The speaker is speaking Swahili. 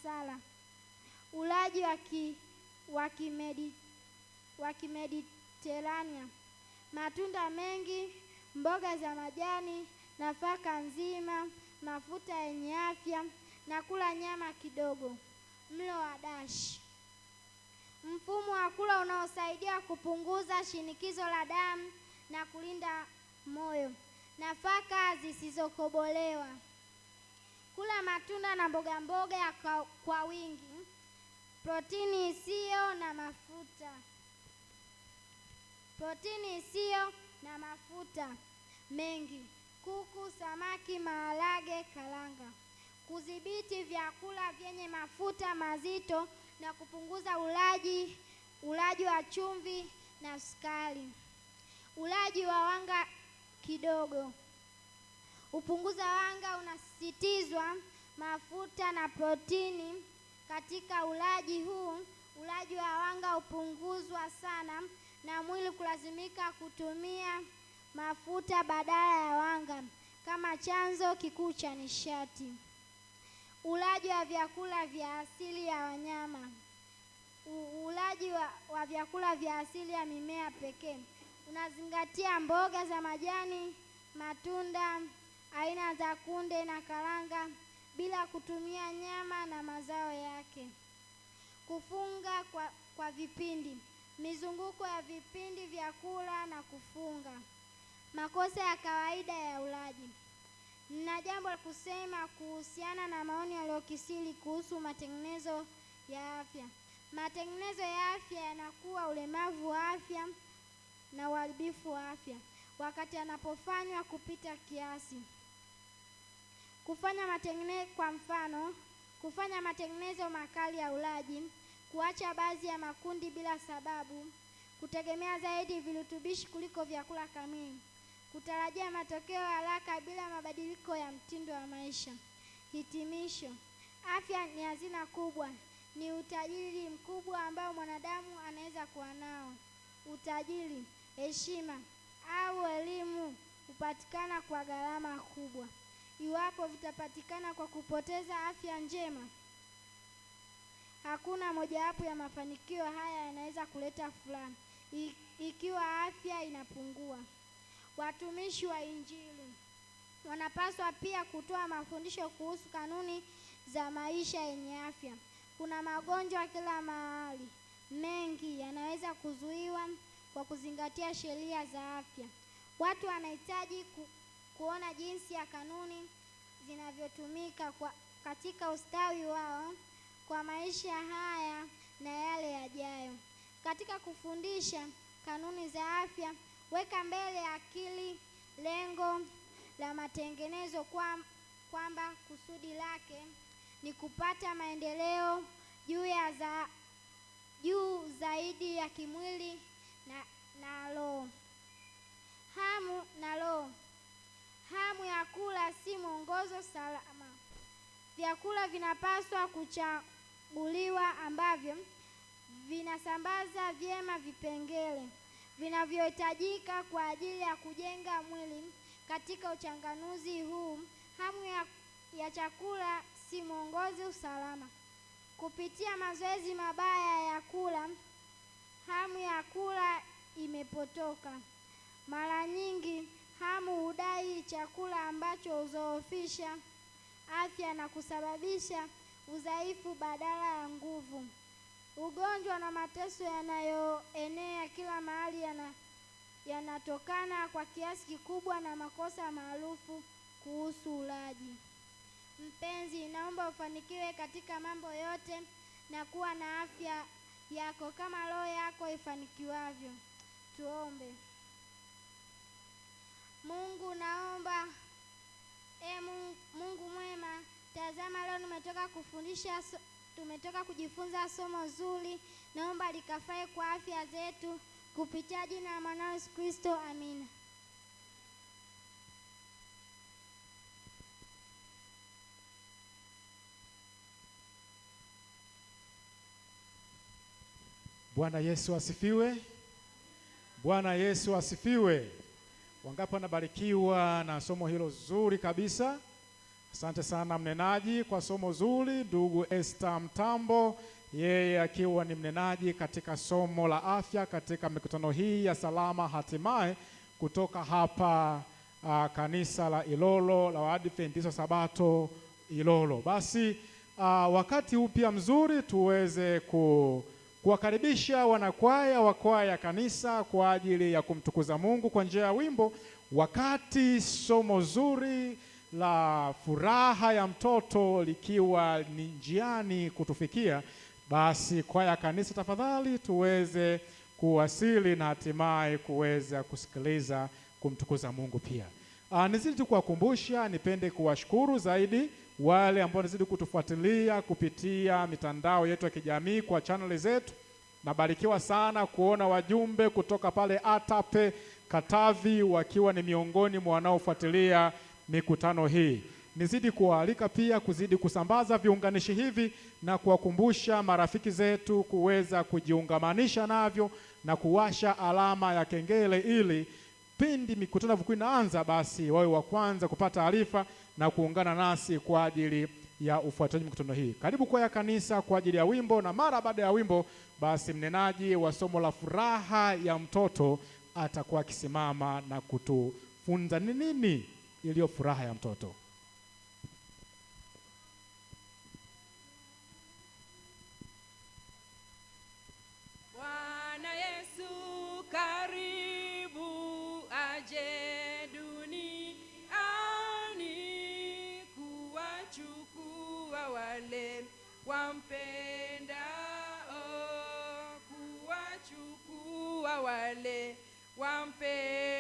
sala. Ulaji wa Kimediterania: matunda mengi, mboga za majani, nafaka nzima, mafuta yenye afya na kula nyama kidogo. Mlo wa DASH: mfumo wa kula unaosaidia kupunguza shinikizo la damu na kulinda moyo. Nafaka zisizokobolewa. Kula matunda na mboga mboga kwa wingi. Protini isiyo na mafuta. Protini isiyo na mafuta mengi: kuku, samaki, maharage, karanga. Kudhibiti vyakula vyenye mafuta mazito na kupunguza ulaji wa chumvi na sukari. Ulaji wa wanga kidogo. Upunguza wanga unasisitizwa mafuta na protini katika ulaji huu. Ulaji wa wanga hupunguzwa sana na mwili kulazimika kutumia mafuta badala ya wanga kama chanzo kikuu cha nishati. Ulaji wa vyakula vya asili ya wanyama. Ulaji wa vyakula vya asili ya mimea pekee unazingatia mboga za majani, matunda, aina za kunde na karanga bila kutumia nyama na mazao yake. Kufunga kwa vipindi: mizunguko ya vipindi vya kula na kufunga. Makosa ya kawaida ya ulaji. Na jambo la kusema kuhusiana na maoni yaliyokisiri kuhusu matengenezo ya afya. Matengenezo ya afya yanakuwa ulemavu wa afya na uharibifu wa afya wakati yanapofanywa kupita kiasi. Kufanya matengenezo, kwa mfano, kufanya matengenezo makali ya ulaji, kuacha baadhi ya makundi bila sababu, kutegemea zaidi virutubishi kuliko vyakula kamili, kutarajia matokeo haraka bila mabadiliko ya mtindo wa maisha. Hitimisho: afya ni hazina kubwa, ni utajiri mkubwa ambao mwanadamu anaweza kuwa nao. Utajiri, heshima au elimu hupatikana kwa gharama kubwa. Iwapo vitapatikana kwa kupoteza afya njema, hakuna mojawapo ya mafanikio haya yanaweza kuleta furaha ikiwa afya inapungua. Watumishi wa Injili wanapaswa pia kutoa mafundisho kuhusu kanuni za maisha yenye afya. Kuna magonjwa kila mahali, mengi yanaweza kuzuiwa kwa kuzingatia sheria za afya. Watu wanahitaji kuona jinsi ya kanuni zinavyotumika katika ustawi wao kwa maisha haya na yale yajayo. Katika kufundisha kanuni za afya, weka mbele akili lengo la matengenezo kwamba kusudi lake ni kupata maendeleo juu zaidi ya kimwili na roho. Hamu na roho. Hamu ya kula si mwongozo salama. Vyakula vinapaswa kuchaguliwa ambavyo vinasambaza vyema vipengele vinavyohitajika kwa ajili ya kujenga mwili. Katika uchanganuzi huu, hamu ya chakula si mwongozo salama. Kupitia mazoezi mabaya ya kula, hamu ya kula imepotoka. Mara nyingi hamu hudai chakula ambacho huzoofisha afya na kusababisha udhaifu badala ya nguvu. Ugonjwa na mateso yanayoenea kila mahali yanatokana kwa kiasi kikubwa na makosa maarufu kuhusu ulaji. Mpenzi, naomba ufanikiwe katika mambo yote na kuwa na afya yako kama roho yako ifanikiwavyo. Tuombe. Mungu naomba, Mungu mwema, tazama leo tumetoka kujifunza somo zuri, naomba likafae kwa afya zetu kupitia jina la mwanao Yesu Kristo, amina. Bwana Yesu asifiwe. Bwana Yesu asifiwe. Wangapi wanabarikiwa na somo hilo zuri kabisa? Asante sana mnenaji kwa somo zuri, ndugu Esther Mtambo, yeye akiwa ni mnenaji katika somo la afya katika mikutano hii ya Salama Hatimaye kutoka hapa kanisa la Ilolo la Waadventista Sabato Ilolo. Basi wakati huu pia mzuri tuweze kuwakaribisha wanakwaya wa kwaya ya kanisa kwa ajili ya kumtukuza Mungu kwa njia ya wimbo, wakati somo zuri la furaha ya mtoto likiwa ni njiani kutufikia. Basi kwaya ya kanisa, tafadhali tuweze kuwasili na hatimaye kuweza kusikiliza kumtukuza Mungu pia. Nizidi tu kuwakumbusha, nipende kuwashukuru zaidi wale ambao wanazidi kutufuatilia kupitia mitandao yetu ya kijamii kwa channel zetu. Nabarikiwa sana kuona wajumbe kutoka pale Atape Katavi wakiwa ni miongoni mwa wanaofuatilia mikutano hii. Nizidi kuwaalika pia kuzidi kusambaza viunganishi hivi na kuwakumbusha marafiki zetu kuweza kujiungamanisha navyo na kuwasha alama ya kengele ili pindi mikutano inapokuwa inaanza basi wawe wa kwanza kupata taarifa na kuungana nasi kwa ajili ya ufuatiliaji mikutano hii. Karibu kwa ya kanisa kwa ajili ya wimbo, na mara baada ya wimbo basi mnenaji wa somo la furaha ya mtoto atakuwa akisimama na kutufunza ni nini iliyo furaha ya mtoto. Bwana Yesu karibu aje duniani kuwachukua wale wampendao, kuwachukua wale wampendao.